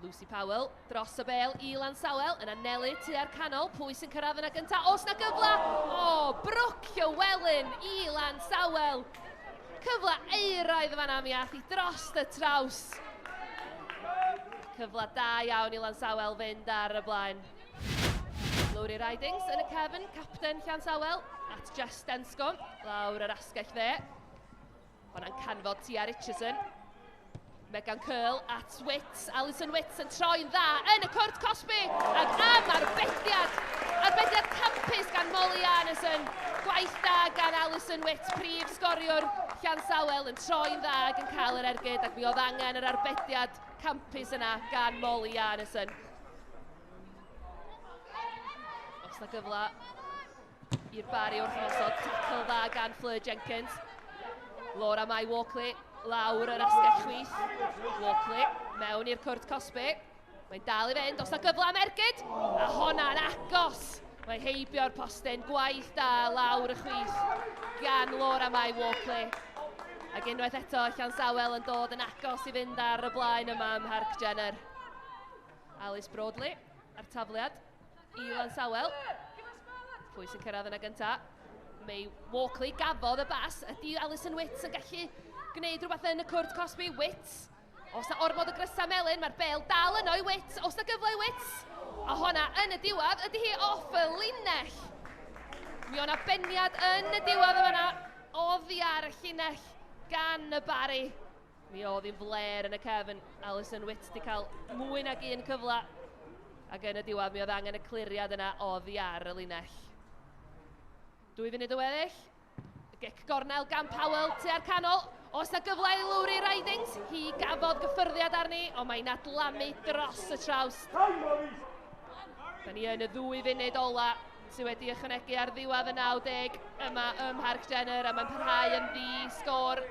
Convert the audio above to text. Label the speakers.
Speaker 1: Lucy Powell dros y bel i Lansawel yn anelu tua'r canol. Pwy sy'n cyrraedd yna gyntaf? Oes na gyfle? O, Brooke Llewellyn i Lansawel. Cyfle euraidd fan am iath i dros y traws. Cyfle da iawn i Lansawel fynd ar y blaen. Lowri Ridings yn y cefn, capten Llansawel, at Jess Denscombe, lawr yr asgell dde. Honna'n canfod Tia Richardson. Megan Curl at Witts. Alison Witts yn troi'n dda yn y cwrt cosbi. Ac am arbediad. Arbediad campus gan Molly Arneson. Gwaith da gan Alison Witts, prif sgoriwr Llansawel yn troi'n dda ac yn cael yr ergyd. Ac mi oedd angen yr arbediad campus yna gan Molly Arneson. Os na gyfle i'r Barry wrth ymosod. Tackle dda gan Fleur Jenkins. Laura Mai Walkley lawr yr asgell chwith. Walkley mewn i'r cwrt cosbi. Mae'n dal i fynd. Os na gyfle am ergyd. A honna'n agos. Mae heibio'r postyn. Gwaith da lawr y chwith gan Laura Mai Walkley. Ac unwaith eto, Llansawel yn dod yn agos i fynd ar y blaen yma ym Mharc Jenner. Alice Broadley a'r tafliad i Lansawel. Pwy sy'n cyrraedd yna gynta? May Walkley gafodd y bas. Ydy Alison Witts yn gallu gwneud rhywbeth yn y cwrt cosbi? Witts. Os na ormod o grysau melyn, mae'r bel dal yno i Witts. Os na gyfle i Witts. A honna yn y diwedd, ydy hi off y linell. Mi o'na beniad yn y diwedd yma, oddi ar y llinell gan y Barry. Mi oedd hi'n fler yn y cefn. Alison Witt wedi cael mwy nag un cyfle. Ac yn y diwedd mi oedd angen y cliriad yna oddi ar y linell. 2 funud o weddill. Gic gornel gan Powell tua'r canol. Oes na gyfle i Lowry Ridings? Hi gafodd gyffyrddiad arni, ond mae'n adlamu dros y traws. Da ni yn y 2 funud ola sydd wedi ychwanegu ar ddiwedd y 90 yma ym Mharc Jenner a mae'n parhau yn ddi sgôr.